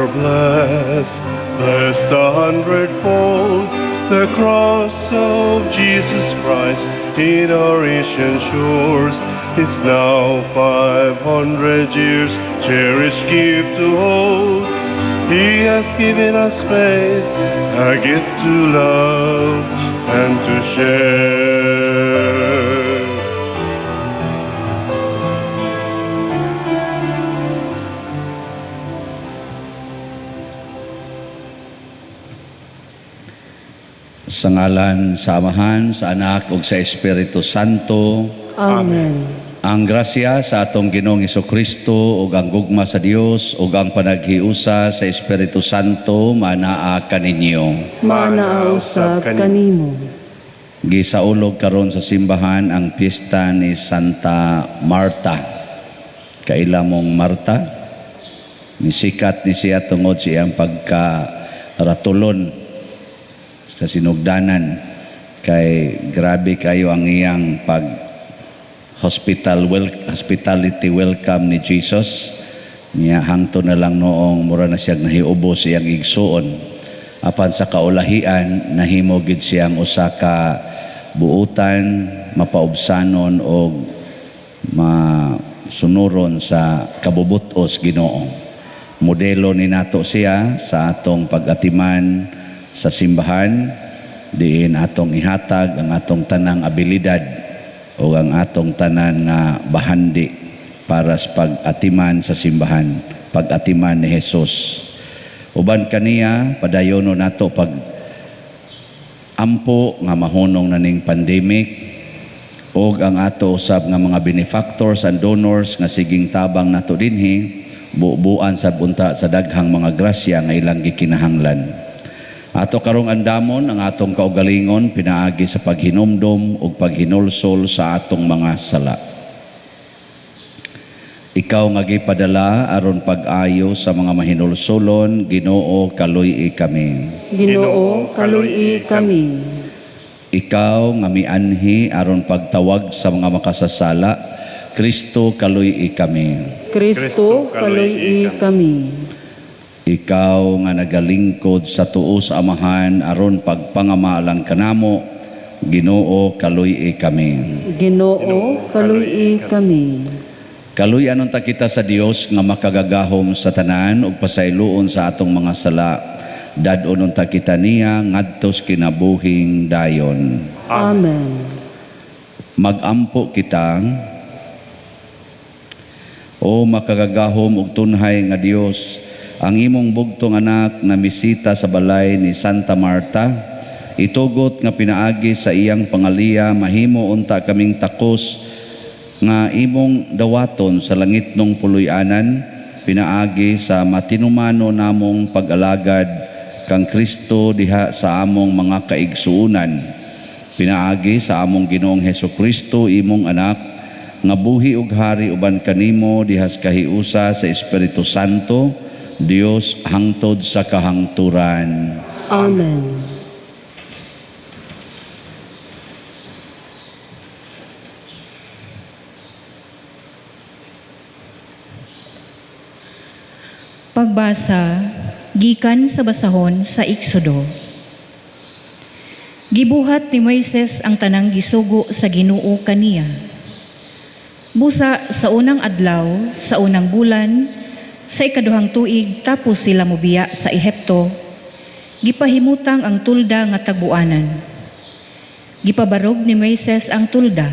Blessed, blessed a hundredfold. The cross of Jesus Christ in our ancient shores is now 500 years, cherished gift to hold. He has given us faith, a gift to love and to share. Sa ngalan sa Amahan, sa Anak ug sa Espiritu Santo. Amen. Ang grasya sa atong Ginoong Kristo ug ang gugma sa Dios ug ang panaghiusa sa Espiritu Santo manaa kaninyo. Maanaa usab kanimo. Gisaulog karon sa simbahan ang piyesta ni Santa Marta. Kaila mong Marta? Nisikat ni siya tungod sa iyang pagka ratulon sa sinugdanan, kay grabe kayo ang iyang pag hospitality welcome ni Jesus niya, hangto na lang noong mura na siyang nahiubos iyang igsuon. Apan sa kaulahian, nahimo gid siyang usa ka buutan, mapaubsanon og masunuron sa kabubutos Ginoo. Modelo ni nato siya sa atong pag-atiman sa simbahan, diin atong ihatag ang atong tanang abilidad o ang atong tanan nga bahandi para sa pag-atiman sa simbahan, pag-atiman ni Jesus. Uban kaniya, padayono nato pag ampo nga mahunong na ning pandemic, og ang ato usab nga mga benefactors and donors nga siging tabang nato dinhi, bubuan sa bunta sa daghang mga grasya nga ilang gikinahanglan. Ato karong andamon ang atong kaugalingon pinaagi sa paghinumdom ug paghinulsol sa atong mga sala. Ikaw nga gipadala aron pag-ayo sa mga mahinulsolon, Ginoo, kaluy-i kami. Ginoo, kaluy-i kami. Ikaw nga mianhi aron pagtawag sa mga makasasala, Kristo, kaluy-i kami. Kristo, kaluy-i kami. Ikaw nga nagalingkod sa tuo sa Amahan aron pagpangamalang kanamo, Ginoo, kaluy-i kami. Ginoo, kaluy-i kami. Kaluy-an unta kita sa Dios nga makagagahom sa tanan ug pasayloon sa atong mga sala. Dad-on unta kita niya ngadto sa kinabuhing dayon. Amen. Magampo kita. O makagagahom ug tunhay nga Dios, ang imong bugtong anak na misita sa balay ni Santa Marta, itugot nga pinaagi sa iyang pangaliya mahimo unta kaming takos nga imong dawaton sa langitnong puloy-anan, pinaagi sa matinumano namong pag-alagad kang Kristo diha sa among mga kaigsuonan, pinaagi sa among Ginoong Hesus Kristo, imong anak, nga buhi ug hari uban kanimo diha sa kahiusa sa Espiritu Santo, Dios, hangtod sa kahangturan. Amen. Pagbasa gikan sa basahon sa Exodo. Gibuhat ni Moises ang tanang gisugo sa Ginoo kaniya. Busa sa unang adlaw, sa unang bulan, sa ikaduhang tuig tapos sila mobiya sa Ehipto, gipahimutang ang tulda nga tagbuanan. Gipabarog ni Moises ang tulda.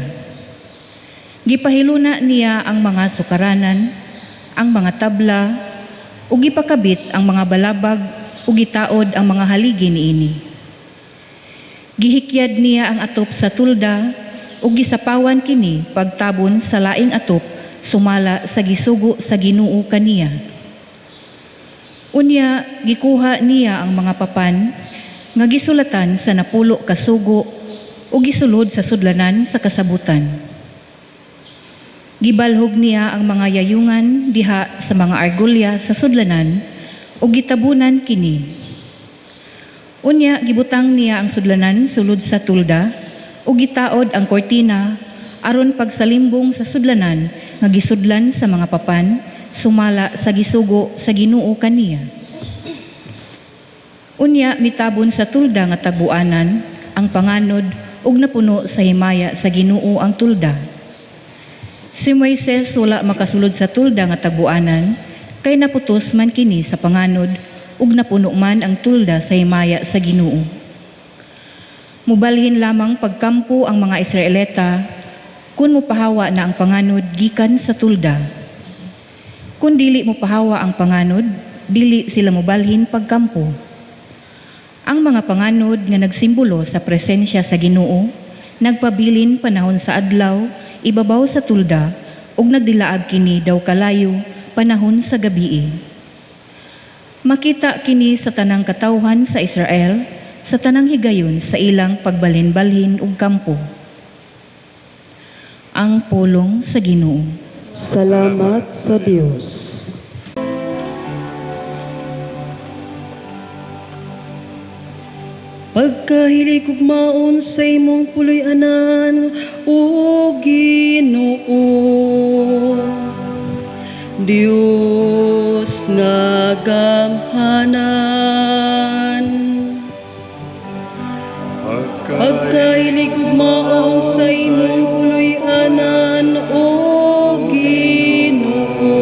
Gipahiluna niya ang mga sukaranan, ang mga tabla, ug gipakabit ang mga balabag ug gitaod ang mga haligi niini. Gihikyad niya ang atop sa tulda ug gisapawan kini pagtabon sa laing atop sumala sa gisugo sa Ginoo kaniya. Unya gikuha niya ang mga papan nga gisulatan sa 10 ka sugo ug gisulod sa sudlanan sa kasabutan. Gibalhog niya ang mga yayungan diha sa mga argolya sa sudlanan ug gitabunan kini. Unya gibutang niya ang sudlanan sulod sa tulda ug gitaod ang kortina aron pagsalimbong sa sudlanan nga gisudlan sa mga papan sumala sa gisugo sa Ginoo kaniya. Unya mitabon sa tulda nga tagbuanan ang panganod ug napuno sa himaya sa Ginoo ang tulda. Si Moises wala makasulod sa tulda nga tagbuanan kay naputos man kini sa panganod ug napuno man ang tulda sa himaya sa Ginoo. Mubalhin lamang pagkampo ang mga Israelita kun mopahawa na ang panganod gikan sa tulda. Kun dili mopahawa ang panganod, dili sila mobalhin pagkampo. Ang mga panganod nga nagsimbolo sa presensya sa Ginoo nagpabilin panahon sa adlaw ibabaw sa tulda ug nagdilaab kini daw kalayo panahon sa gabii. Makita kini sa tanang katawhan sa Israel sa tanang higayon sa ilang pagbalhin-balhin ug kampo. Ang pulong sa Ginoo. Salamat sa Dios. Pagkahilig ug maon sa imong puloy-anan, o Ginoo, Dios nga gamhanan. Pagkahilig ug maon sa imong puloy-anan, o Ginoo,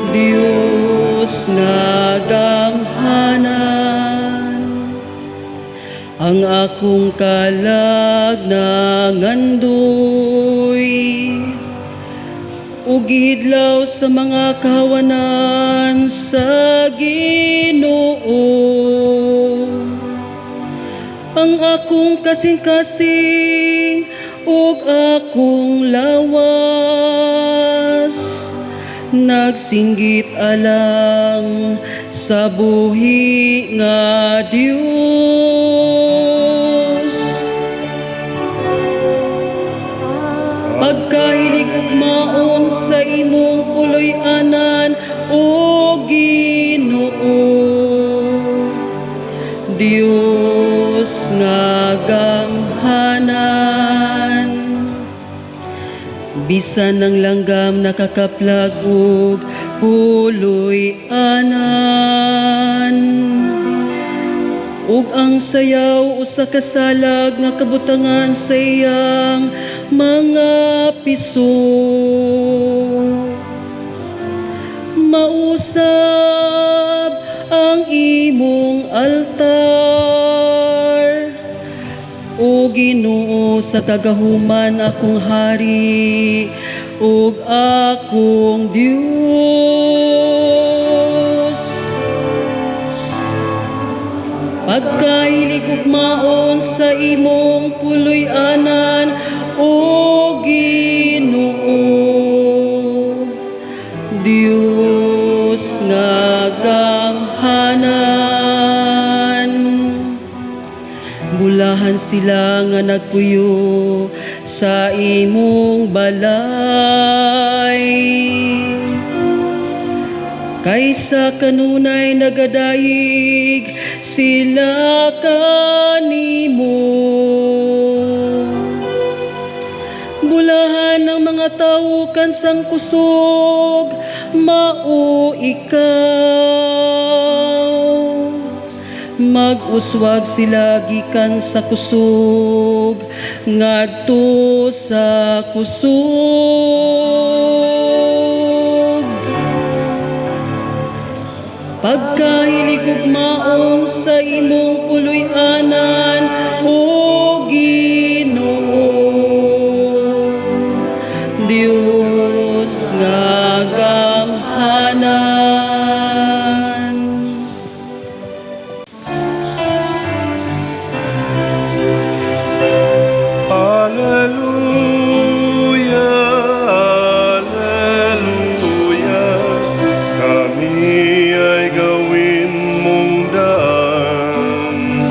Dios nga gamhanan. Ang akong kalag nangandoy ug gihidlaw sa mga kahawanan sa Ginoo. Ang akong kasing-kasing ug akong lawas nagsinggit alang sa buhi nga Dios. Pagkahilig ug maon sa imong puloy-anan, o Ginoo, Dios nga gamhanan. Bisan ang langgam nakakaplag ug puloy-anan, ug ang sayaw usa ka salag nga kabutangan sa iyang mga piso. Mausab ang imong altar, o Ginoo, sa kagahuman akong hari ug akong Dios. Pagkahilig ug maon sa imong puloy-anan, o Ginoo, Dios nga gamhanan. Bulahan sila nga nagpuyo sa imong balay, kaysa kanunay nagadayig sila kanimo. Bulahan ang mga tawo kansang kusog, mao ikaw. Mag-uswag sila gikan sa kusog ngadto sa kusog. Pagkahilig ug maon sa imong puloy-anan, o Ginoo, Dios nga gamhanan. Alleluia, Alleluia, kami ay gawin mong daan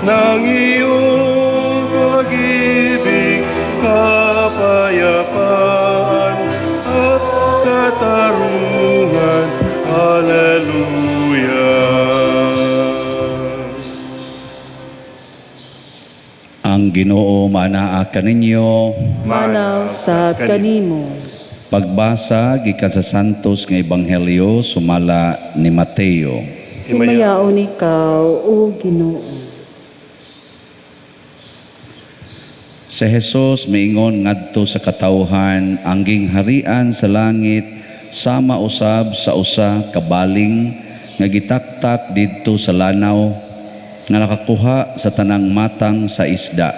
ng iyong pag-ibig, kapayapaan at katarungan. Alleluia. Ang Ginoo manaa kaninyo. Manaw sa kanimo. Pagbasa gikan sa Santos nga Ebanghelyo sumala ni Mateo. Himayaon ikaw, O Ginoo. Si Jesus miingon ngadto sa katawhan, ang gingharian sa langit sama usab sa usa ka baling nga gitaktak didto sa lanaw nga nakakuha sa tanang matang sa isda.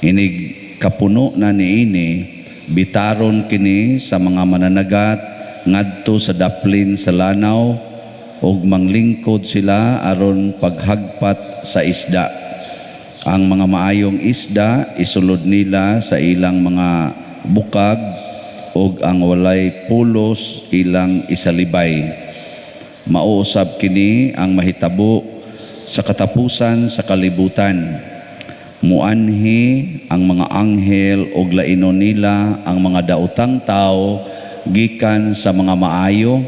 Inig kapuno na niini, bitaron kini sa mga mananagat ngadto sa daplin sa lanaw ug manglingkod sila aron paghagpat sa isda. Ang mga maayong isda isulod nila sa ilang mga bukag ug ang walay pulos ilang isalibay. Mauusab kini ang mahitabo sa katapusan sa kalibutan. Muanhi ang mga anghel ug lainon nila ang mga daotang tawo gikan sa mga maayo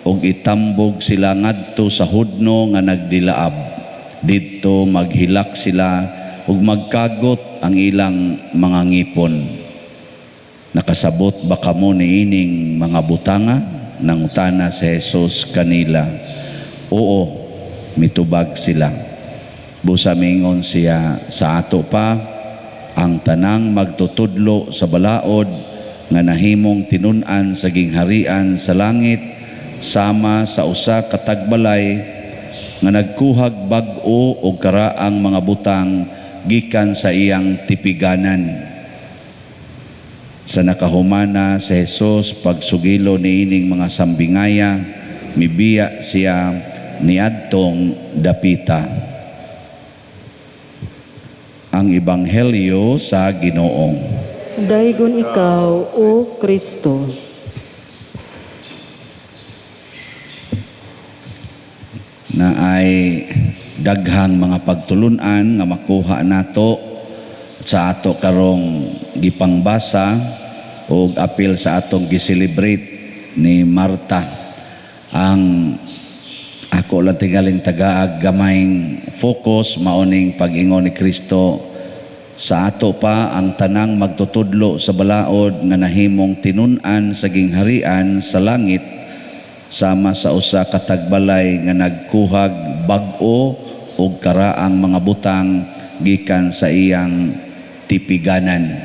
ug itambog sila ngadto sa hudno nga nagdilaab. Didto maghilak sila ug magkagot ang ilang mga ngipon. Nakasabot ba kamo niining mga butanga? Nangutana si Jesus kanila. Oo, mitubag sila. Busa mingon siya, sa ato pa ang tanang magtutudlo sa balaod nga nahimong tinun-an sa gingharian sa langit sama sa usa ka tagbalay nga nagkuhag bag-o og karaang mga butang gikan sa iyang tipiganan. Sa nakahumana si Jesus pagsugilo niining mga sambingaya, mibiya siya niadtong dapita. Ang Ebanghelyo sa Ginoo. Daygon ikaw, O Kristo. Na ay daghang mga pagtulunan nga makuha nato sa ato karong gipangbasa og apil sa atong gi-celebrate ni Marta. Ang ako lang tingaling tagaag gamayng focus maoning pag-ingon ni Kristo sa ato pa ang tanang magtutudlo sa balaod nga nahimong tinun-an sa gingharian sa langit sama sa usa ka tagbalay nga nagkuhag bag-o og karaang mga butang gikan sa iyang tipiganan.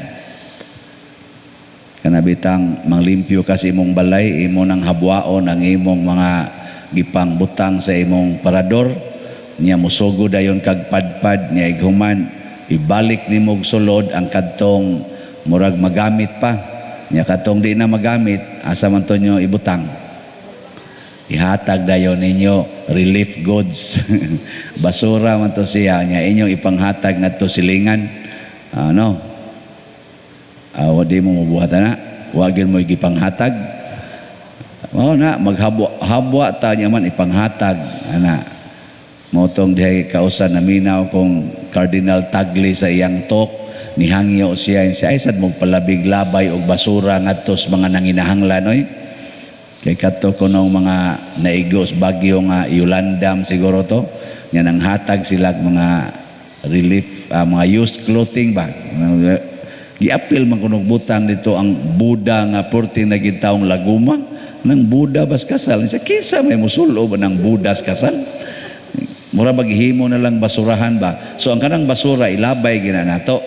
Kanabitang manglimpyo ka sa imong balay, imo nang habwaon ang imong mga gipang butang sa imong parador, niya musugo dayon kag padpad, niya ighuman ibalik nimo og sulod ang kadtong murag magamit pa, niya kadtong di na magamit, asa man to nyo ibutang? Ihatag dayon ninyo relief goods. Basura man to siya, niya inyong ipanghatag ngadto silingan. Ano? Di mo mabuhat na, wa gyud mo gipanghatag. Mao na maghabwa ta niya man ipanghatag ana. Mao tong dihay kausa naminaw kong Cardinal Tagle sa iyang talk, nihangyo siya siya ay sad mong palabig labay og basura ngadto sa mga nanginahanglan oy. Kay kadto kunong mga naigos bagyo nga Yolandam siguro to, nya nanghatag sila mga relief, mga used clothing ba. Giapil man kunog butang dito ang Buddha nga 14 na gid taong laguma nang Buddha bas kasal. Siya kinsa may musulo ba nang Buddha kasal? Mura maghimo na lang basurahan ba. So ang kanang basura ilabay gina nato.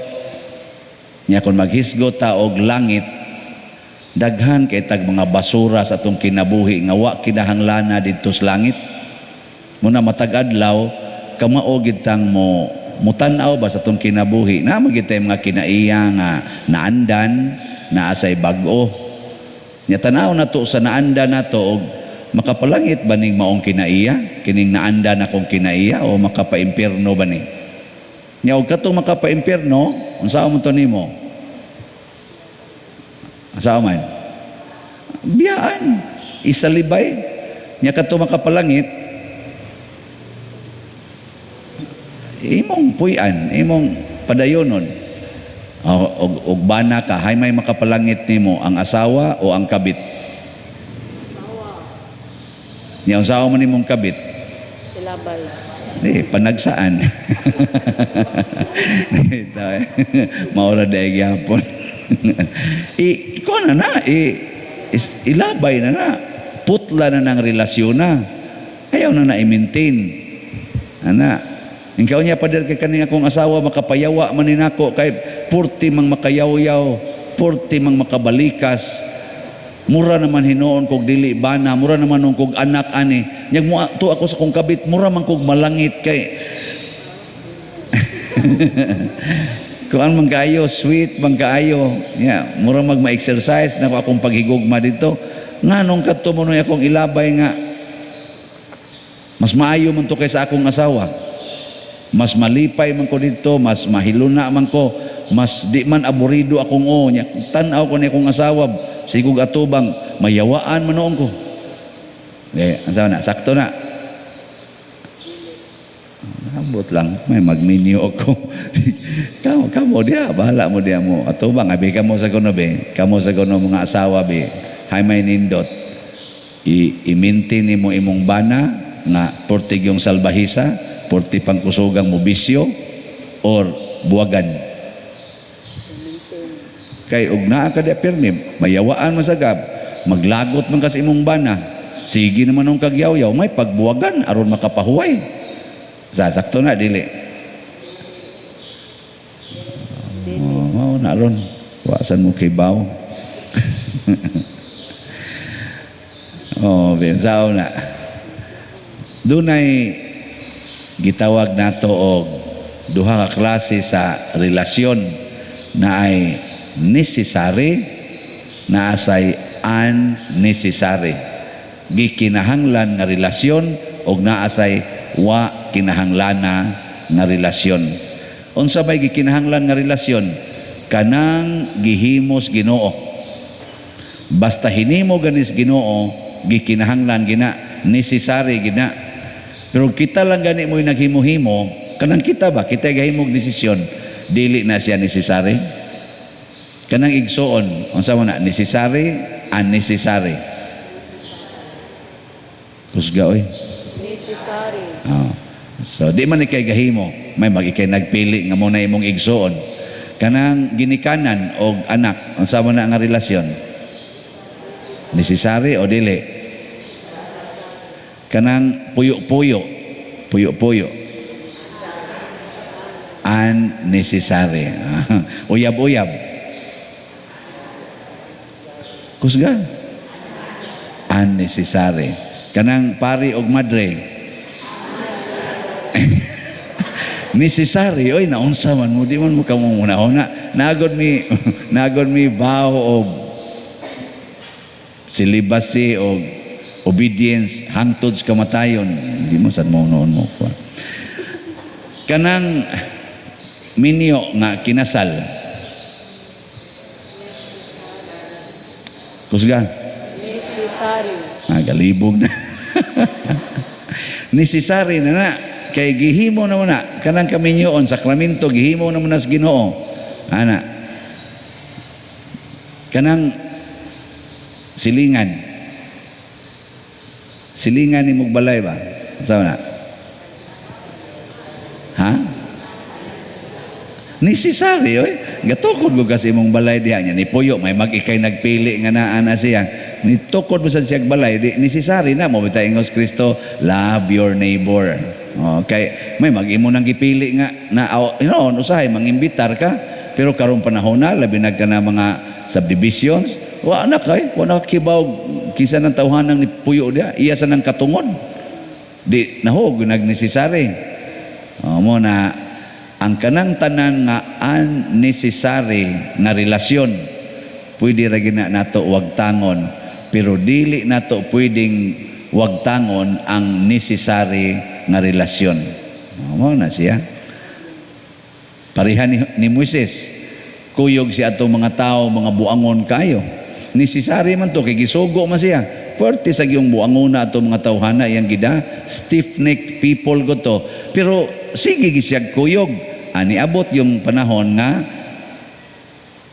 Nya kon maghisgot ta og langit, daghan kay tag mga basura sa atong kinabuhi nga wa kinahanglana didto sa langit. Muna matag adlaw kamao gid tang mo mutan-aw ba sa atong kinabuhi, naa man gid tay mga kinaiya nga naandan, naa say bag-o. Nya tan-aw nato sa naandan nato og makapalangit ba ning maong kinaiya, kining naandan akong kinaiya, o makapaimpierno ba ni? Nya og katong makapaimpierno, unsa man to nimo? Unsa man? Biyaan, isalibay. Nya katong makapalangit, imong puy-an, imong padayonon. Og bana ka, hay may makapalangit nimo, ang asawa o ang kabit? Nya unsa man nimong kabit? Ilabay. Di, panagsaan. Maura dai gyapon. I kuan na Is, ilabay na na. Putla na ng relasyon na. Ayaw na na i-maintain. Ana. Ikaw niya, pader, kay kaning akong asawa makapayawa man ni nako kay purti mang makayaw-yaw, purti mang makabalikas. Mura naman hinuon kog dili bana, mura naman kog anak ani. Nyag mo to ako sa kong kabit, mura man kog malangit kay kuan man kaayo, sweet man kaayo. Yeah, mura mag ma-exercise nako akong paghigugma dito. Nganong kadto mo akong ilabay nga mas maayo man to kaysa akong asawa. Mas malipay man ko dito, mas mahiluna man ko, mas di man aburido akong o nya. Tan-aw ko ni akong asawa, sigug atubang mayawaan man noon ko. Eh, ang na, sakto na. Ambot lang, may magminyo ako. Kamo, kamo diya, bahala mo diya mo. Atubang, abi kamo sa kuno be, kamo sa kuno mga asawa be, hay may nindot. I-maintain nimo imong bana nga portig yung salbahisa, porti pangkusugang mo bisyo or buwagan. Kay og naa ka diya pirmi, mayawaan man sa gab, maglagot man ka sa imong bana. Sige naman nung kagyaw-yaw, may pagbuwagan aron makapahuway. Sasakto na dili. Oh, mao na ron. Wasan mo kay baw. Oh, bensaw na. Dunay gitawag nato og duha ka klase sa relasyon na ay necessary, na asay unnecessary. Gikinahanglan nga relasyon og naasay wa kinahanglana nga relasyon. Unsa may gikinahanglan nga relasyon? Kanang gihimos Ginoo. Basta hinimo ganis Ginoo, gikinahanglan gina, necessary gina. Pero kita lang gani mo'y naghimo-himo, kanang kita ba, kita gahimog desisyon, dili na siya necessary. Kanang igsuon, unsa man na, necessary, unnecessary. Kusga oy. Necessary. Oh. So di man ikay gahimo, may mag-ikay nagpili nga mo na imong igsuon. Kanang ginikanan og anak, unsa man na nga relasyon? Necessary o dili? Kanang puyo-puyo, puyo-puyo. Unnecessary. Uyab-uyab. Kusga. Unnecessary. Kanang pari og madre. Necessary. Oy, naunsa man mo, di man mo kamungunahona. Nagod mi vow og celibacy og obedience hangtod sa kamatayon. Hindi mo sad mo noon mo. Kanang minyo nga kinasal. Kusga. Necessary. Ah, galibog na. Necessary na na. Kay gihimo na mo na. Kanang kaminyoon, sakramento, gihimo na mo na sa Ginoo. Ana. Kanang silingan. Silingan ni mong balay ba? Saan na? Ha? Necessary, oy. Gatukod ko kasi imong balay diha niya. Ni Puyo, may mag-ikay nagpili nga naa na siya. Nitukod mo sa siyag balay, di, necessary na mo. Bita ingos Kristo, love your neighbor. Okay. May mag-imo nang gipili nga na, you know, usahay, mangimbitar ka. Pero karong panahon na, labi na ka na mga subdivisions, wa na kay, wa na kibaw kinsa ng tawhanang ni Puyo diha, iya sa nang katungod. Di nahog nag-necessary. O, mo na ang kanang tanan nga unnecessary nga relasyon pwede ra gina nato wagtangon, pero dili nato pwedeng wagtangon ang necessary nga relasyon. O, mo na siya. Pareha ni Moises, kuyog si atong mga tao, mga buangon kayo. Necessary man to kay gisugo man siya. Pwerte sa giyong buangon na atong mga tawhana iyang gida, stiff-necked people ko to. Pero sige gisiyag kuyog. Ani abot yung panahon nga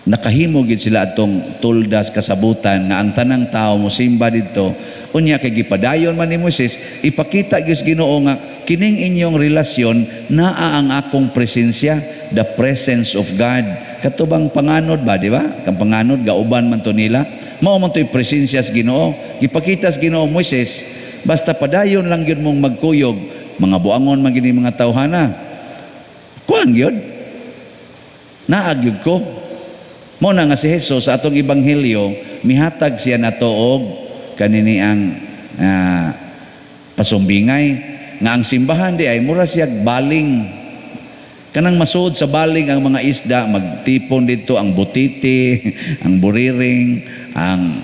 Nakahimo gid sila atong toldas kasabutan nga ang tanang tao mosimba didto. Unya kay gipadayon man ni Moises, ipakita gyud sa Ginoo nga kining inyong relasyon naa ang akong presensya, the presence of God. Katubang panganod ba, di ba? Kang panganod gauban man to nila, mao man to'y presensya sa Ginoo. Gipakita sa Ginoo, "Moises, basta padayon lang gyud mong magkuyog, mga buangon man gini mga tawhana, kuan gyud, naa gyud ko." Mo na nga si Jesus sa atong ebanghelyo mihatag siya nato og kanini ang pasumbingay nga ang simbahan di ay mura siya baling, kanang masuod sa baling ang mga isda, magtipon dito ang butiti, ang buriring, ang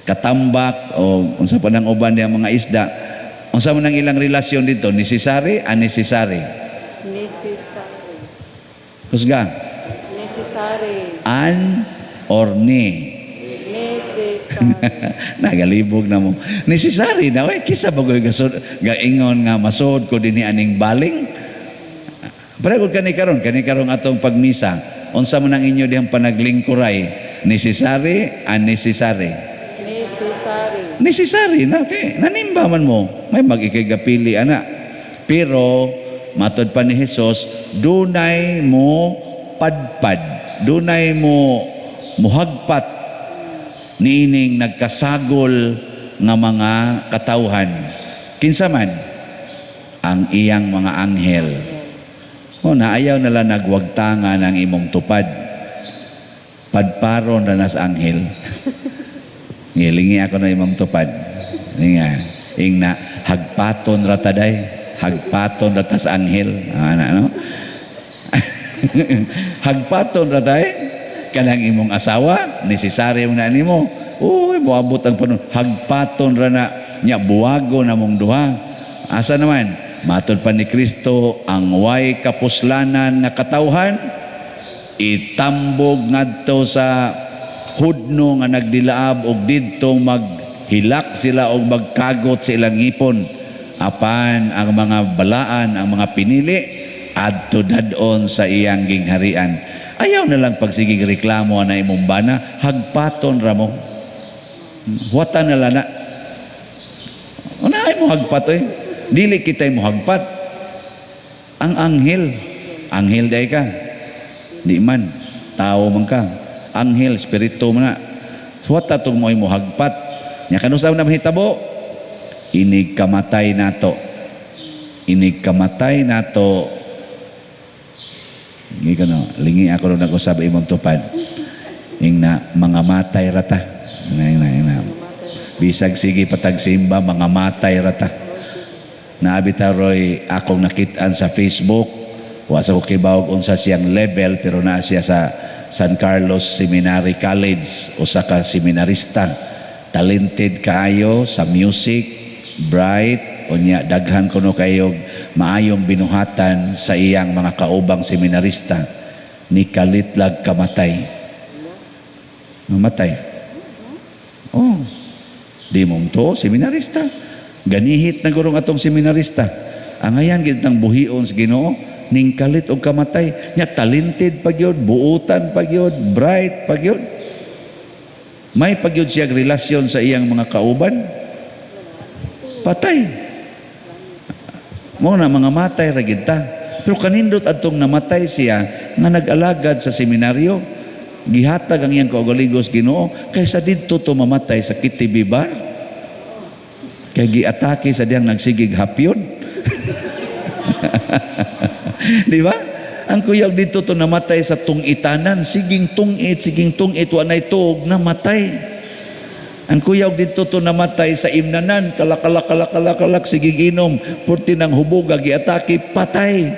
katambak o unsa pa nang uban diha mga isda. Unsa man ang ilang relasyon dito? Necessary, unnecessary? Necessary. Kusga. Necessary. Un or ni? Necessary. Nagalibog na mo. Necessary na we, kisa bagoy gasod gaingon nga masod ko dinhi aning baling. Pero kani karon atong pagmisa, unsa man ang inyo dihang panaglingkuray? Necessary, unnecessary? Necessary. Necessary na kay nanimba man mo. May mag-ikigapili ana. Pero matod pa ni Jesus, dunay mo padpad, dunay mo muhagpat niining nagkasagol nga mga katawhan. Kinsa man? Ang iyang mga anghel. O naayaw nala nagwagtangan ang imong tupad. Padparon na nas anghel. Ngilingi ako na imong tupad. Nga, ingna hagpaton ra taday, hagpaton ra tas anghel. Ana no? Hagpaton ra tay kanang imong asawa, necessary mo na nimo. Uy, moabot ang panahon, hagpaton ra na nya, buwago na mong duha. Asa naman? Matod pa ni Kristo, ang way kapuslanan nga katawhan itambog ngadto sa hudno nga nagdilaab og didto maghilak sila og magkagot sa ilang ngipon. Apan ang mga balaan, ang mga pinili, adto dad-on sa iyang gingharian. Ayaw na lang pagsigig reklamo na imong bana, hagpaton ra mo. Huwatan na lang na. Una ay mo hagpat oy. Dili kita mo hagpat. Ang anghel, anghel day ka. Di man, tao man ka. Anghel, espiritu man na. Huwata tong mo mo hagpat. Nya kanus-a na mahitabo? Inig kamatay nato. Inig kamatay nato. Ngi kano, lingi ako ron nag-usab imong tupad. Ingna mga matay rata. Ingna, ingna, ingna. Bisag sige patagsimba, mga matay rata. Naabi ta roy akong nakit-an sa Facebook. Wa sa ko kibawog unsa siyang level, pero naa siya sa San Carlos Seminary College, usa ka seminarista. Talented kaayo sa music, bright, unya daghan kuno kayo maayong binuhatan sa iyang mga kaubang seminarista. Ni kalitlag kamatay. Mamatay. Oh. Di mo to seminarista. Ganihit na gurong atong seminarista. Ang ayan gid nang buhion sa Ginoo ning kalit og kamatay. Nya talented pa gyud, buutan pa gyud, bright pa gyud. May pa gyud siya relasyon sa iyang mga kauban. Patay. Mo na mga matay ra gid ta. Pero kanindot adtong namatay siya nga nag-alagad sa seminaryo. Gihatag ang iyang kaugalingon sa Ginoo kaysa didto to mamatay sa KTV bar. Kay giatake sa diyang nagsigig hapyon. Di ba? Ang kuyog dito to namatay sa tungitanan, siging tungit, wa nay tuog, namatay. Ang kuyog dito to namatay sa imnanan, kalakalak, kalakalak, kalak, siging inom, purti ng hubuga, giatake, patay.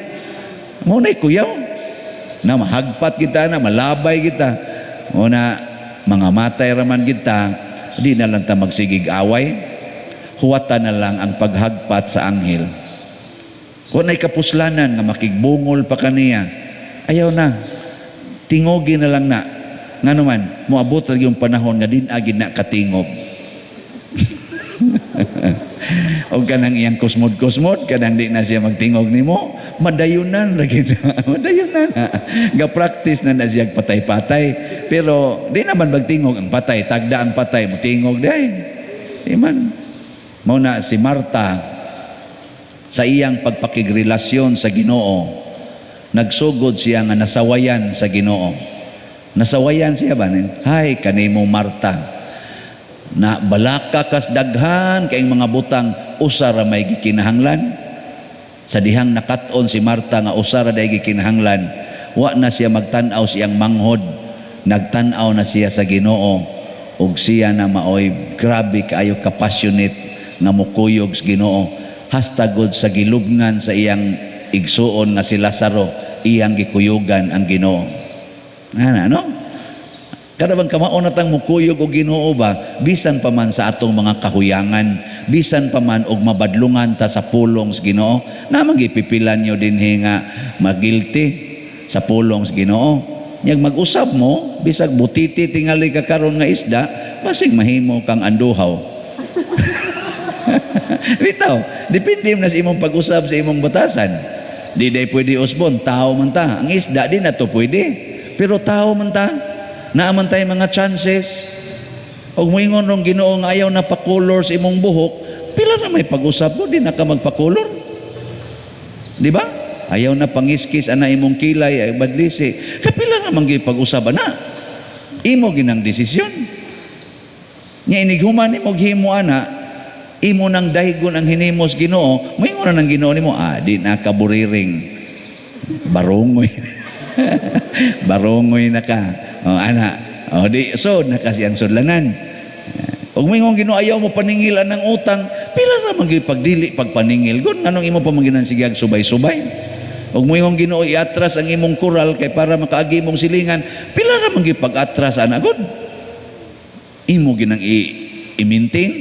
Mo na kuyaw. Na mahagpat kita, na malabay kita. O na mga matay raman kita, di na lang ta magsigig away. Huwata na lang ang paghagpat sa anghel. Kung na'y kapuslanan nga makigbungol pa kaniya, ayaw na. Tingogi na lang na. Nga naman, moabot lagi yung panahon nga din agin na katingog. O kanang iyang kusmod-kusmod, kanang di na siya magtingog nimo, madayunan ra gid. Madayunan na. Ga-practice na na siya patay-patay. Pero di naman magtingog ang patay, tagda ang patay, mutingog di ay. Iman. Mao na si Marta sa iyang pagpakigrelasyon sa Ginoo, nagsugod siya nga nasawayan sa Ginoo. Nasawayan siya ba? Hay, kanimo Marta, na balaka kas daghan kay mga butang, usa ra may gikinahanglan. Sa dihang nakat-on si Marta nga usa ra day gikinahanglan, wa na siya magtan-aw siyang manghod, nagtan-aw na siya sa Ginoo, ug siya na maoy grabe kaayo ka passionate nga mokuyog sa Ginoo, hasta gud sa gilubngan sa iyang igsuon nga si Lazaro, iyang gikuyugan ang Ginoo. Ana, no? Kada bang kamao na tang mukuyog og Ginoo ba, bisan pa man sa atong mga kahuyangan, bisan pa man og mabadlungan ta sa pulong sa Ginoo, namang gipipilan nyo dinhi nga magilty sa pulong sa Ginoo. Nyag mag-usab mo, bisag butiti tingali ka karon nga isda, basig mahimo kang anduhaw. Bitaw, depende na sa imong pag-usab sa imong batasan. Di day pwede usbon, tao man ta. Ang isda di na to pwede. Pero tao man ta. Naaman tayo mga chances. Og moingon rong Ginoo nga ayaw na pakolor sa imong buhok, pila na may pag-usab mo, di na ka magpakolor. Di ba? Ayaw na pangiskis ana imong kilay ay badlisi. Kapila na man gyud pag-usab ana. Imo ginang desisyon. Nya inighuman nimo himo ana, imo nang daygon ang hinimos Ginoo, moingon na nang Ginoo nimo, di na ka buriring. Barongoy. Barongoy na ka. O, ana. O, di, so, nakasiyang sudlanan. Og moingon Ginoo ayaw mo paningilan ng utang, pila ra man gyud pagdili pagpaningil gon, nganong imo pa man ginansigag subay-subay. Og moingon Ginoo iatras ang imong kural kay para makaagi imong silingan, pila ra man gyud pag-atras ana gud. Imo ginang i-maintain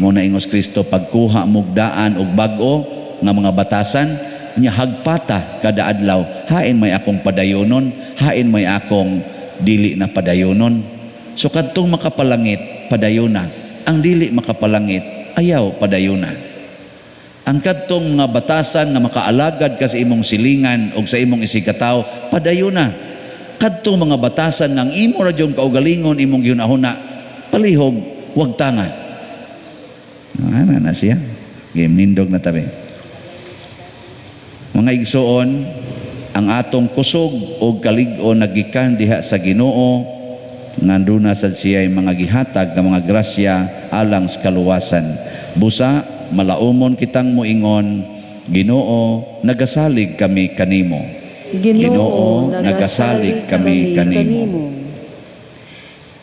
mo na ingos Kristo pagkuha mog daan og bag-o nga mga batasan nya hagpata kada adlaw, hain may akong padayonon, hain may akong dili na padayonon. So kadtong makapalangit padayona, ang dili makapalangit ayaw padayona. Ang kadtong mga batasan nga makaalagad ka sa imong silingan og sa imong isigkatawo, padayona. Kadtong mga batasan nga ang imo ra jung kaugalingon imong gihunahuna, palihog wag tanga. Ana na siya. Game nindog na tabi. Mga igsoon, ang atong kusog og kalig-on nagikan diha sa Ginoo, nga duna sad siya mga gihatag nga mga grasya alang sa kaluwasan. Busa malaumon kitang moingon, Ginoo, nagasalig kami kanimo. Ginoo, nagasalig kami kanimo.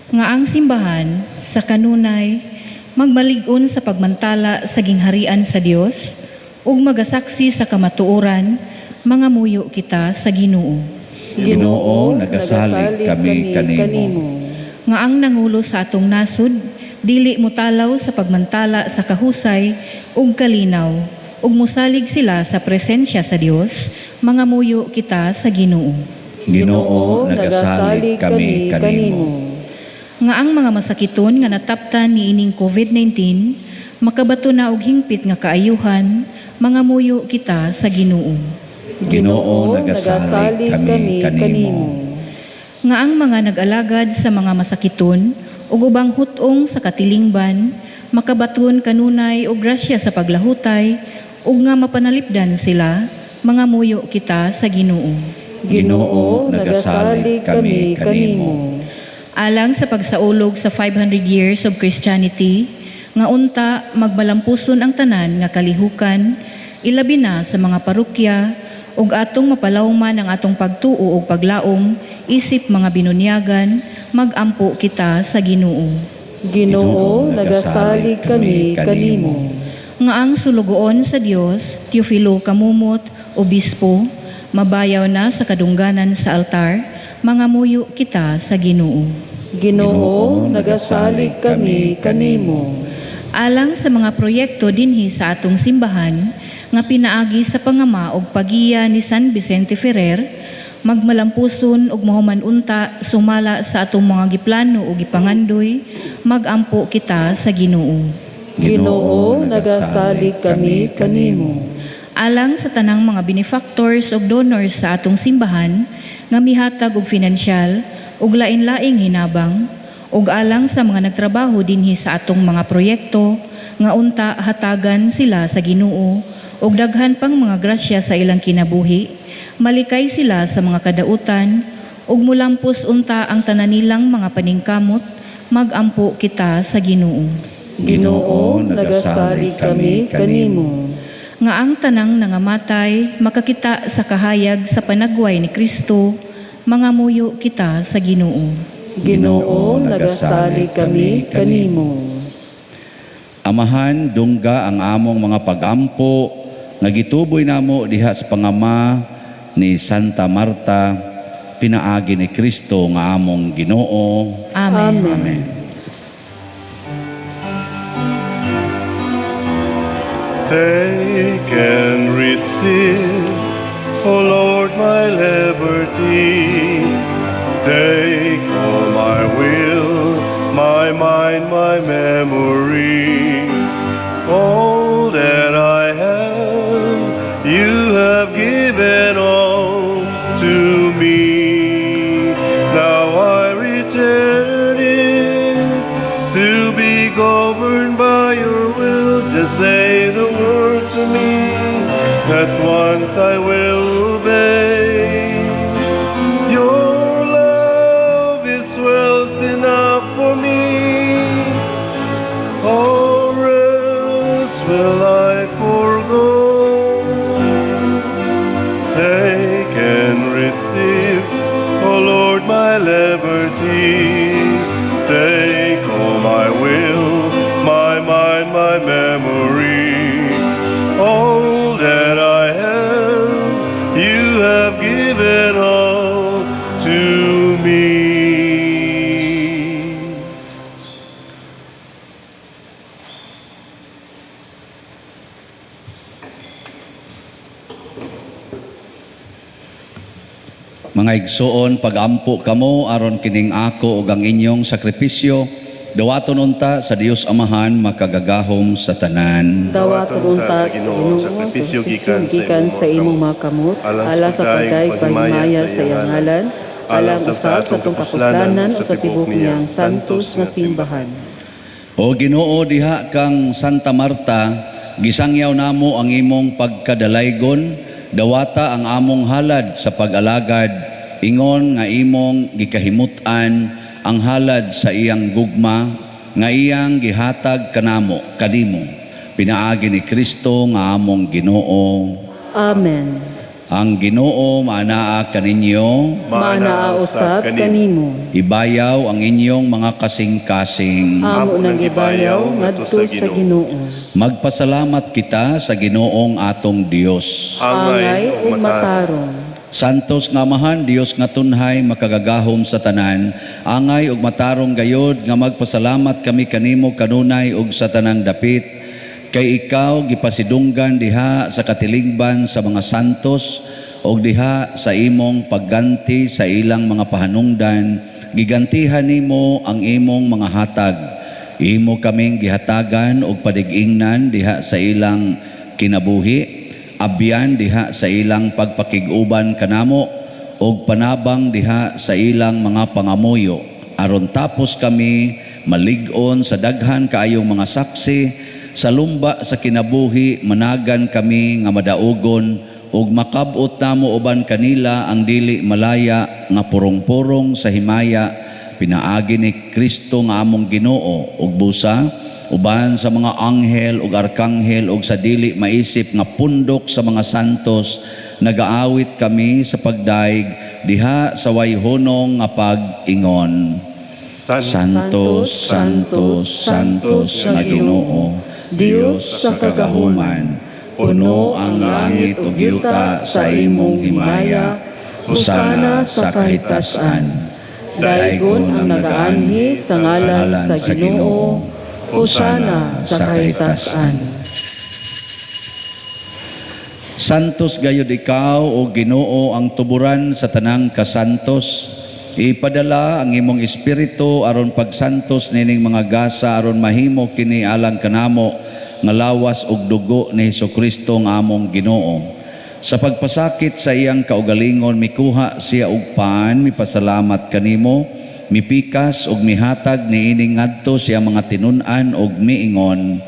Nga ang simbahan sa kanunay magmalig-on sa pagmantala sa gingharian sa Dios ug magasaksi sa kamatuoran, mangamuyo kita sa Ginoo. Ginoo, nagasalig kami kanimo. Nga ang nangulo sa atong nasud dili motalaw sa pagmantala sa kahusay ug kalinaw ug mosalig sila sa presensya sa Dios, mangamuyo kita sa Ginoo. Ginoo, nagasalig kami kanimo. Nga ang mga masakiton nga nataptan niining COVID-19 makabato na og hingpit nga kaayuhan, mangamuyo kita sa Ginoo. Ginoo, nagasalig kami kanimo. Nga ang mga nag-alagad sa mga masakiton ug ubang hut-ong sa katilingban makabaton kanunay og grasya sa paglahutay ug nga mapanalipdan sila, mangamuyo kita sa Ginoo. Ginoo, nagasalig kami kanimo. Alang sa pagsaulog sa 500 years of Christianity, nga unta magmalampuson ang tanan nga kalihukan, ilabi na sa mga parokya, ug atong mapalawman ang atong pagtuo ug paglaom isip mga binunyagan, magampo kita sa Ginoo. Ginoo, nagasalig kami kanimo. Nga ang sulugoon sa Dios, Teofilo Camomot, Obispo, mabayaw na sa kadungganan sa altar, mangamuyo kita sa Ginoo. Ginoo, nagasalig kami kanimo. Alang sa mga proyekto dinhi sa atong simbahan nga pinaagi sa pangama og pagiya ni San Vicente Ferrer, magmalampuson ug mahuman unta sumala sa atong mga giplano ug gipangandoy, magampo kita sa Ginoo. Ginoo, nagasalig kami kanimo. Alang sa tanang mga benefactors ug donors sa atong simbahan nga mihatag og finansyal ug lain-laing hinabang, ug alang sa mga nagtrabaho dinhi sa atong mga proyekto nga unta hatagan sila sa Ginoo og daghan pang mga grasya sa ilang kinabuhi, malikay sila sa mga kadautan ug mulampos unta ang tanan nilang mga paningkamot, magampo kita sa Ginoo. Ginoo, nagasalig kami kanimo. Nga ang tanang nangamatay makakita sa kahayag sa panagway ni Kristo, mangamuyo kita sa Ginoo. Ginoo, nagasalig kami kanimo. Amahan, dungga ang among mga pagampo nga gituboy namo diha sa pangama ni Santa Marta, pinaagi ni Kristo nga among Ginoo. Amen. Amen. Amen. Take and receive, O Lord, my liberty. Take all my will, my mind, my memory. All that I have, you have given all to me. Now I return it to be governed by your will. Just say the word to me, at once I will obey. Your love is wealth enough for me, or else will I forego. Take and receive, O Lord, my liberty. Take all my will, my mind, my memory. All that I have, you have given all to me. Mga igsoon, pagampo kamo aron kining ako ug ang inyong sakripisyo dawaton unta sa Dios Amahan makagagahom sa tanan. Dawaton unta sa Ginoo sakripisyo gikan sa imong mga kamot, alang sa pagdayeg paghimaya sa iyang ngalan, alang usab sa atong kapuslanan o sa tibuok niyang santos nga simbahan. O Ginoo, diha kang Santa Marta, gisangyaw namo ang imong pagkadalaygon, dawata ang among halad sa pag-alagad, ingon nga imong gikahimut-an ang halad sa iyang gugma, nga iyang gihatag kanamo kanimo, pinaagi ni Kristo nga among Ginoo. Amen. Ang Ginoo maanaa kaninyo, Maanaa usab kanimo. Ibayaw ang inyong mga kasing-kasing. Amo nang gibayaw ngadto sa Ginoo. Magpasalamat kita sa Ginoong atong Dios. Angay ug matarong. Santos nga Amahan, Dios nga tunhay, makagagahom sa tanan, angay ug matarong gayod nga magpasalamat kami kanimo kanunay ug sa tanang dapit, kay ikaw gipasidunggan diha sa katilingban sa mga santos ug diha sa imong pagganti sa ilang mga pahanungdan, gigantihan nimo ang imong mga hatag. Imo kaming gihatagan og padig-ingnan diha sa ilang kinabuhi, abyan diha sa ilang pagpakig-uban kanamo, og panabang diha sa ilang mga pangamuyo, aron tapos kami malig-on sa daghan kaayong mga saksi sa lumba sa kinabuhi, managan kami nga madaugon ug makab-ot namo uban kanila ang dili malaya nga purong-purong sa himaya, pinaagi ni Kristo nga among Ginoo. Ug busa uban sa mga anghel ug arkanghel ug sa dili maisip nga pundok sa mga santos, nagaawit kami sa pagdaig diha sa wayhonong nga pag-ingon. Santo, Santo, Santos nga Ginoo, Dios sa kagahuman, puno ang langit ug yuta sa imong himaya, hosana sa kahitasan. Daygon ang nagaanhi sa ngalan sa Ginoo, hosana sa kahitasan. Santos gayud ikaw, o Ginoo, ang tuburan sa tanang kasantos. Ipadala ang imong espiritu aron pagsantos nining mga gasa aron mahimo kini alang kanamo nga lawas ug dugo ni Hesukristo nga among Ginoo. Sa pagpasakit sa iyang kaugalingon mikuha siya og pan, mipasalamat kanimo, mipikas ug mihatag niini ngadto siya mga tinun-an ug miingon,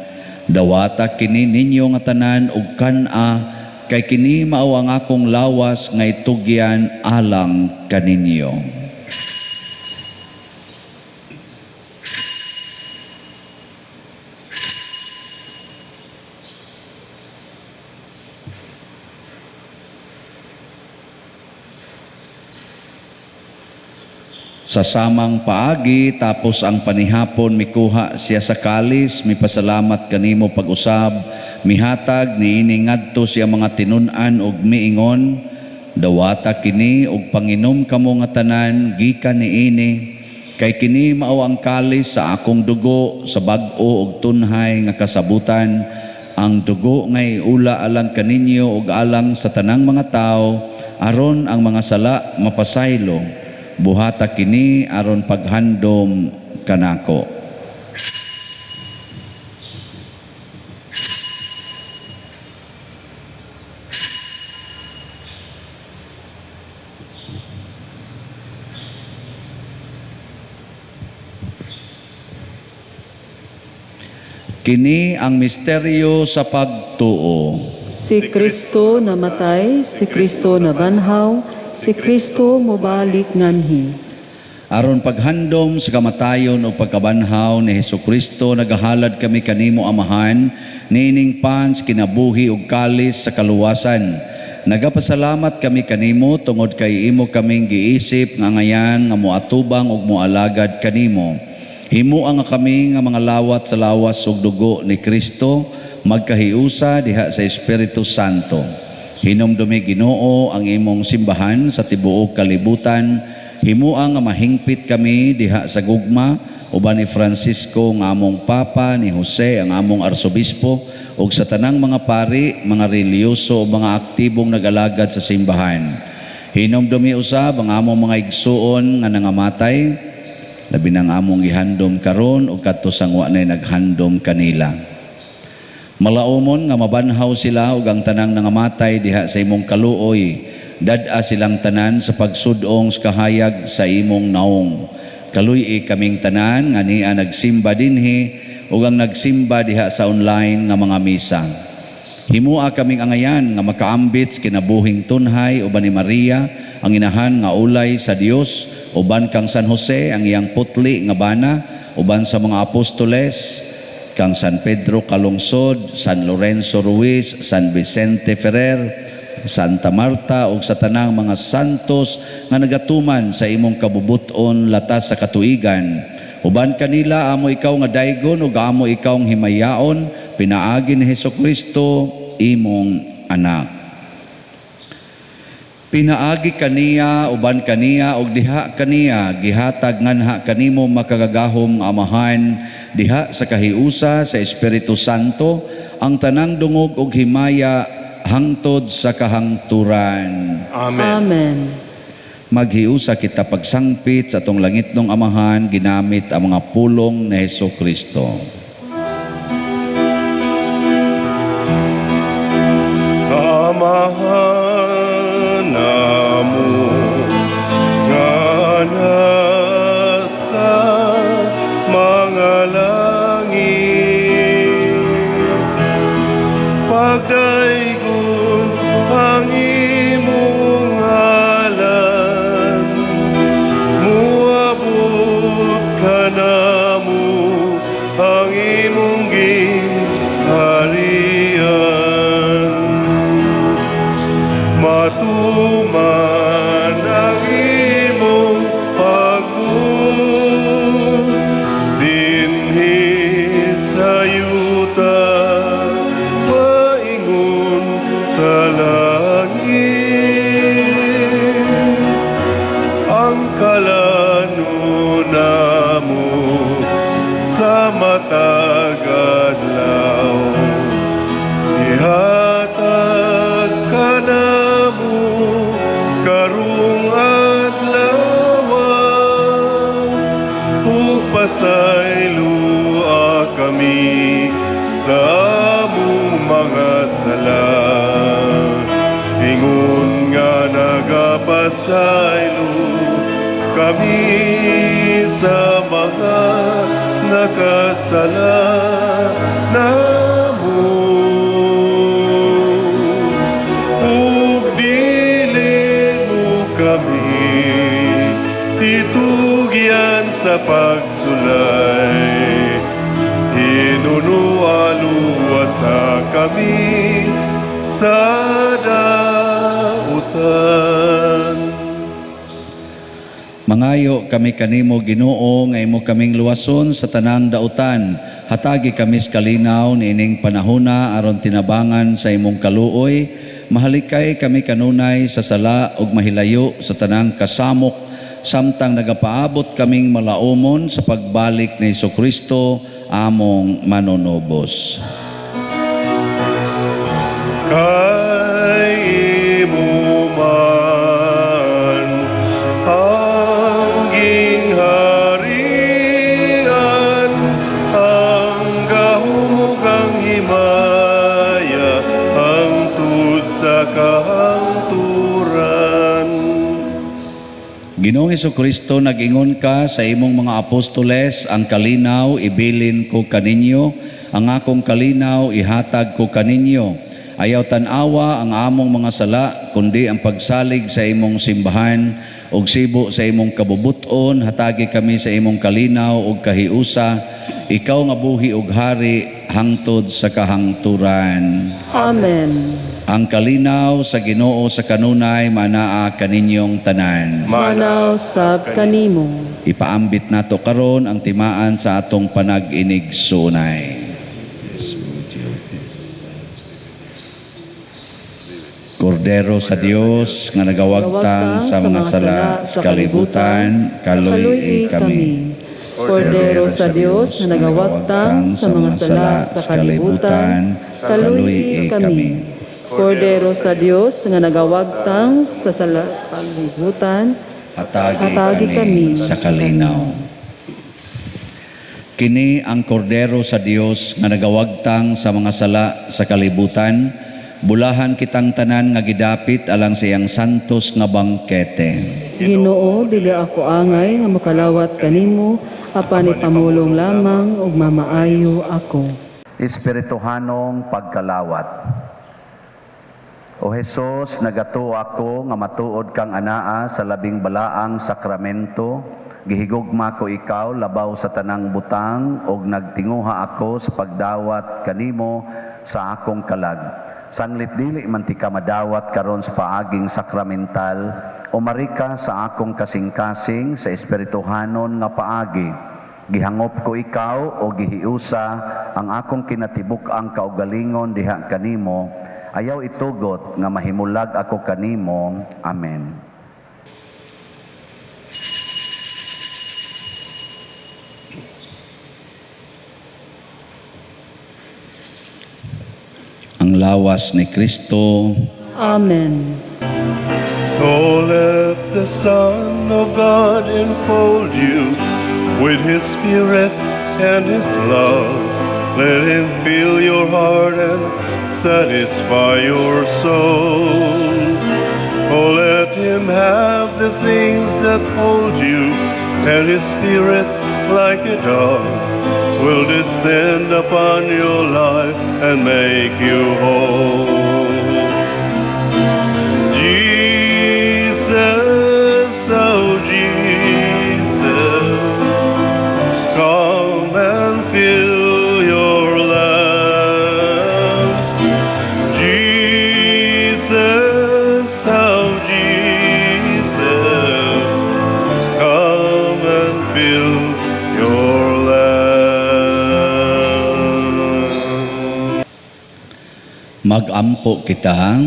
dawata kini ninyo nga tanan ug kan-a, kay kini mao ang akong lawas nga itugyan alang kaninyo. Sa samang paagi, tapos ang panihapon, mikuha siya sa kalis, mipasalamat kanimo pag-usab, mihatag niini ngadto siya mga tinun-an ug miingon, dawata kini ug panginom kamo nga tanan gikan niini, kay kini mao ang kalis sa akong dugo sa bag-o ug tunhay nga kasabutan, ang dugo nga iula alang kaninyo ug alang sa tanang mga tawo, aron ang mga sala mapasaylo. Buhata kini aron paghandom kanako. Kini ang misteryo sa pagtuo. Si Kristo namatay, si Kristo nabanhaw, si Kristo mobalik nganhi. Aron paghandom sa kamatayon o pagkabanhaw ni Hesukristo, nagahalad kami kanimo Amahan, niining pan sa kinabuhi ug kalis sa kaluwasan. Nagapasalamat kami kanimo tungod kay imo kaming giisip nga ngayan nga moatubang ug moalagad kanimo. Himoa nga kami nga mga lawat sa lawas ug dugo ni Kristo, magkahiusa diha sa Espiritu Santo. Hinumdumi Ginoo ang imong simbahan sa tibuok kalibutan. Himoa nga mahingpit kami diha sa gugma uban ni Francisco nga among Papa, ni Jose ang among Arsobispo, ug sa tanang mga pari, mga relihiyoso ug mga aktibong nag-alagad sa simbahan. Hinumdumi usab ang among mga igsuon nga nangamatay, labi nang among gihandom karon ug kadto sang wa nay naghandom kanila. Malaumon nga mabanhaw sila ug ang tanang nangamatay diha sa imong kaluoy. Dad-a silang tanan sa pagsudong sa kahayag sa imong naong. Kaluy-i kaming tanan nga nia nagsimba dinhi ug ang nagsimba diha sa online nga mga misa. Himoa kaming angayan nga makaambit sa kinabuhing tunhay uban ni Maria ang inahan nga ulay sa Dios, uban kang San Jose ang iyang putli nga bana, uban sa mga apostoles kang San Pedro Calungsod, San Lorenzo Ruiz, San Vicente Ferrer, Santa Marta ug sa tanang mga santos nga nagatuman sa imong kabubuton latas sa katuigan. Uban kanila amo ikaw nga daygon ug amo ikaw ang himayaon pinaagi ni Hesukristo imong anak. Pinaagi kaniya, uban kaniya, ug diha kaniya, gihatag nganha kanimo makagagahom nga Amahan, diha sa kahiusa sa Espiritu Santo, ang tanang dungog ug himaya hangtod sa kahangturan. Amen. Amen. Maghiusa kita pagsangpit sa atong langitnong Amahan, ginamit ang mga pulong ni Hesukristo. Amahan namo nga nasa mga langit, pagdaygon ang imong ngalan, muabot kanamo ang imong gingharian. Matuman ang imong pagbuot dinhi sa yuta, maingon sa langit. Pasaylua kami sa among mga sala, ingon nga nagapasaylo kami sa mga nakasala namo. Ug dili mo kami itugyan sa pagsulay, hinunoa luwasa kami sa dautan. Mangayo kami kanimo, Ginoo, nga imo kaming luwason sa tanang dautan. Hatagi kami sa kalinaw niining panahona aron tinabangan sa imong kaluoy. Mahalikay kami kanunay sa sala ug mahilayo sa tanang kasamok samtang nagapaabot kaming malaumon sa pagbalik ni Kristo among manunubos. Kay imo man ang gingharian, ang gahom ug ang himaya, hangtod sa kahangturan. Ginoong Kristo, nag-ingon ka sa imong mga apostoles, "Ang kalinaw ibilin ko kaninyo, ang akong kalinaw ihatag ko kaninyo." Ayaw tan-awa ang among mga sala, kundi ang pagsalig sa imong simbahan ug sibo sa imong kabubuton, hatagi kami sa imong kalinaw ug kahiusa, ikaw nga buhi ug hari hangtod sa kahangturan. Amen. Ang kalinaw sa Ginoo sa kanunay manaa kaninyong tanan. Manaa sab kanimo. Ipaambit nato karon ang timaan sa atong panag-inigsuonay. Kordero sa Dios nga nagawagtang sa mga sala sa kalibutan, kaluy-i kami. Kordero sa Dios nga nagawagtang sa mga sala sa kalibutan, kaluy-i kami. Kordero sa Dios nga nagawagtang sa sala sa kalibutan, hatagi, hatagi kami kami sa kalinaw. Kini ang kordero sa Dios nga nagawagtang sa mga sala sa kalibutan, bulahan kitang tanan nga gidapit alang sa iyang santos nga bangkete. Ginoo, dili ako angay nga makalawat kanimo, apan ipamulong lamang ug mamaayo ako. Espirituhanong pagkalawat. O Hesus, nagatuo ako nga matuod kang anaa sa labing balaang sakramento. Gihigugma ko ikaw labaw sa tanang butang ug nagtinguha ako sa pagdawat kanimo sa akong kalag. Sanglit dili man tika madawat karon sa paaging sakramental, umari ka sa akong kasing-kasing sa espirituhanon nga paagi. Gihangop ko ikaw o gihiusa ang akong kinatibuk-ang kaugalingon diha kanimo. Ayaw itugot nga mahimulag ako kanimo. Amen. Ang lawas ni Kristo. Amen. Oh, let the Son of God enfold you with His Spirit and His love. Let Him fill your heart and satisfy your soul. Oh, let Him have the things that hold you, and His Spirit, like a dove, will descend upon your life and make you whole. Jesus, oh Jesus, come and fill your lamps. Jesus, oh Jesus, come and fill your lamps. Magampo kita.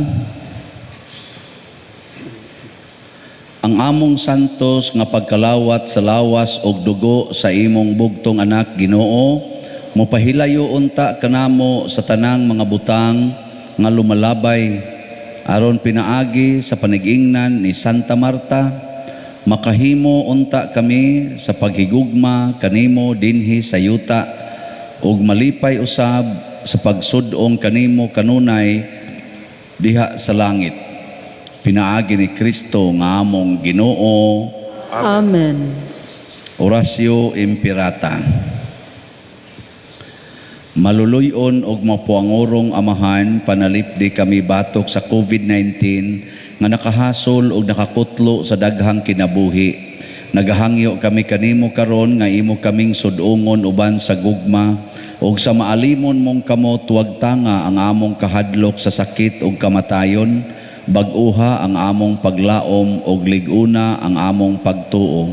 Ang among santos nga pagkalawat sa lawas og dugo sa imong bugtong anak, Ginoo, mopahilayo unta kanamo sa tanang mga butang nga lumalabay, aron pinaagi sa panigingnan ni Santa Marta Makahimo unta kami sa paghigugma kanimo dinhi sa yuta ug malipay usab sa pagsud-ong kanimo kanunay diha sa langit. Pinaagi ni Kristo nga among Ginoo. Amen. Oratio Imperata. Maluluy-on og mapuangurong Amahan, panalipdi kami batok sa COVID-19 nga nakahasol og nakakutlo sa daghang kinabuhi. Nagahangyo kami kanimo karon nga imo kaming sud-ungon uban sa gugma ug sa maalimon mong kamot, wagtanga ang among kahadlok sa sakit ug kamatayon, bag-uha ang among paglaom ug lig-una ang among pagtuo.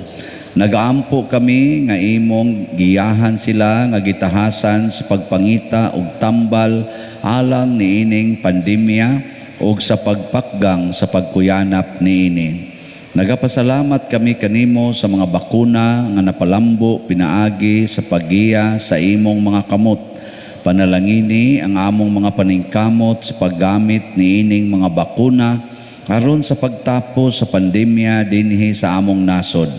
Nagaampo kami nga imong giyahan sila nga gitahasan sa pagpangita og tambal alang niining pandemya ug sa pagpakgang sa pagkuyanap niini. Nagapasalamat kami kanimo sa mga bakuna nga napalambo pinaagi sa paggiya sa imong mga kamot. Panalangini ang among mga paningkamot sa paggamit niining mga bakuna aron sa pagtapos sa pandemya dinhi sa among nasod.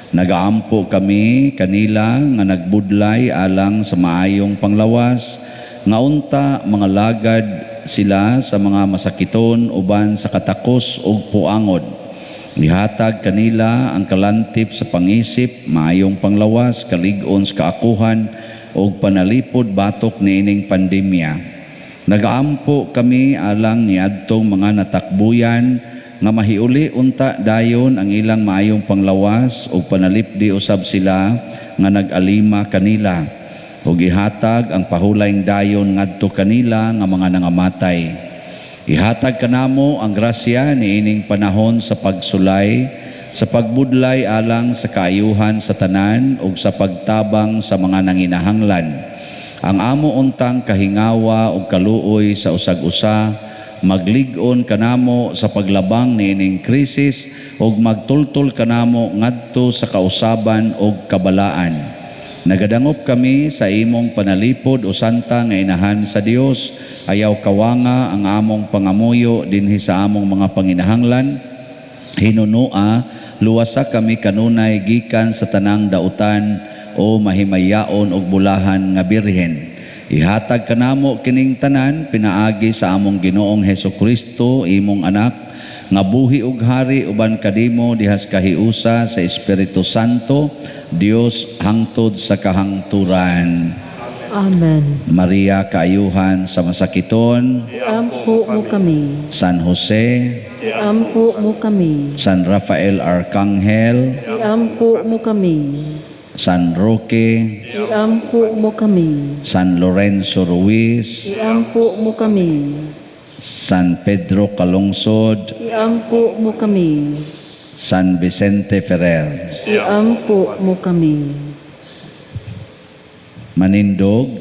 Nagaampo kami kanila nga nagbudlay alang sa maayong panglawas, nga unta mga lagad sila sa mga masakiton uban sa katakos ug puangod. Ihatag kanila ang kalantip sa pangisip, maayong panglawas, kalig-on sa kaakuhan ug panalipod batok niining pandemya. Nagaampo kami alang niadtong mga natakbuyan nga mahiuli unta dayon ang ilang maayong panglawas ug panalipdi usab sila nga nag-alima kanila ug ihatag ang pahulayng dayon ngadto kanila nga mga nangamatay. Ihatag kanamo ang grasya niining panahon sa pagsulay, sa pagbudlay alang sa kaayuhan sa tanan ug sa pagtabang sa mga nanginahanglan. Ang amo untang kahingawa ug kaluoy sa usag-usa maglig-on kanamo sa paglabang niining krisis ug magtultol kanamo ngadto sa kausaban ug kabalaan. Nagadangop kami sa imong panalipod o santa nga inahan sa Dios. Ayaw kawanga ang among pangamuyo dinhi sa among mga panginahanglan. Hinunoa, luwasa kami kanunay gikan sa tanang dautan o mahimayaon og bulahan nga birhen. Ihatag kanamo kining tanan pinaagi sa among Ginoong Hesus Kristo, imong anak, nga buhi ug hari uban kadimo dihas kahiusa sa Espiritu Santo, Dios hangtod sa kahangturan. Amen. Maria, kaayuhan sa masakiton, Iampo mo kami. San Jose, Iampo mo kami. San Rafael Arcangel, Iampo mo kami. San Roque, Iampo mo kami. San Lorenzo Ruiz, Iampo mo kami. San Pedro Calungsod, Iampo mo kami. San Vicente Ferrer. Iampo mo kami. Manindog,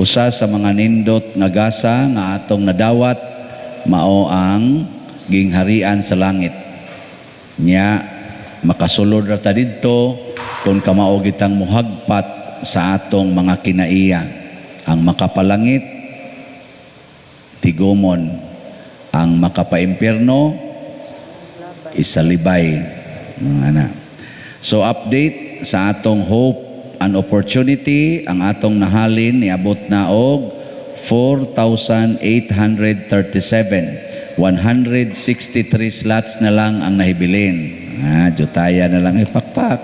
usa sa mga nindot nga gasa nga atong nadawat mao ang gingharian sa langit. Nya makasulod ra ta didto kung kamao gitang muhagpat sa atong mga kinaiya. Ang makapalangit tigumon, ang makapaimpierno isalibay. Ana. So update sa atong hope and opportunity, ang atong nahalin niabot na og 4,837. 163 slots na lang ang nahibilin. Jutaya na lang ipakpak.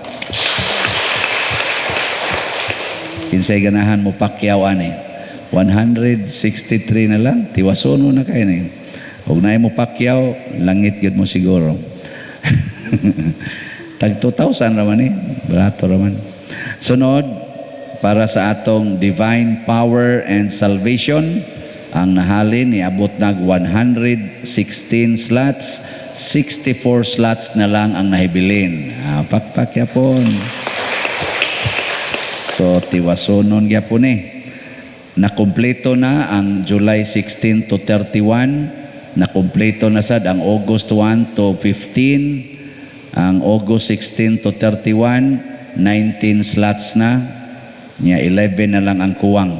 Kinsay ganahan mo pakyaw ani. 163 na lang, tiwasono na kayo ni. Ug naay mo pakyaw, langit gyud mo siguro. Tag 2,000 raman ni, barato raman. Sunod, para sa atong divine power and salvation, ang nahalin niabot nag 116 slots, 64 slots na lang ang nahibilin. Pakpak yapon. So tiwasonon gyapon ni. Nakumpleto na ang July 16 to 31, nakumpleto na sad ang August 1 to 15, ang August 16 to 31, 19 slots na, nya 11 na lang ang kuwang.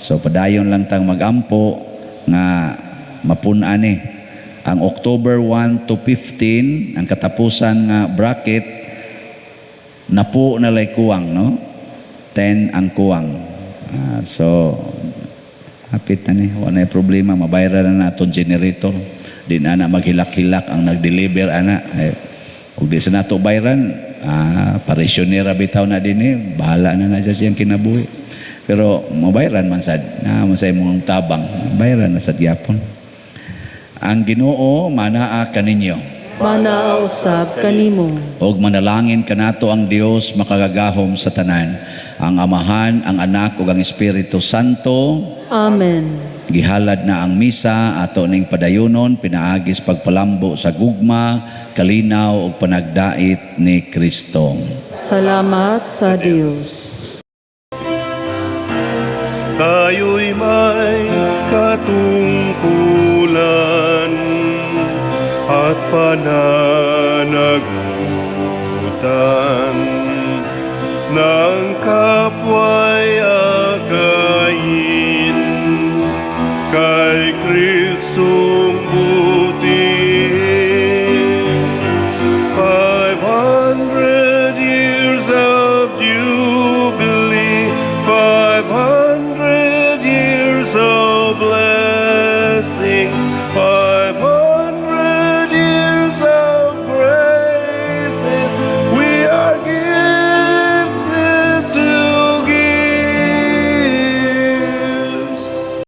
So padayon lang tang magampo nga mapun-an ni. Ang October 1 to 15, ang katapusan nga bracket, napo na lay kuwang, no? 10 ang kuwang. So, hapit na ni, wala na problema, mabayran na naton generator. Di na na maghilak-hilak ang nag-deliver ana. Eh, kung di sa nato bayran, paresyonera bitaw na din eh, bahala na na siya siyang kinabuhi. Pero mabayran man sad, na man sa imong tabang, bayran na sad gyapon. Ang Ginoo manaa kaninyo. Manaa usab kanimo. Og manalangin kanato ang Dios makagagahom sa tanan, ang Amahan, ang Anak ug ang Espiritu Santo. Amen. Gihalad na ang misa ato ning padayunon pinaagis pagpalambo sa gugma, kalinaw ug panagdait ni Kristo. Salamat sa Dios. Tayo'y may katungkulan at pananagutan ng kapwa'y akayin kay Kristo.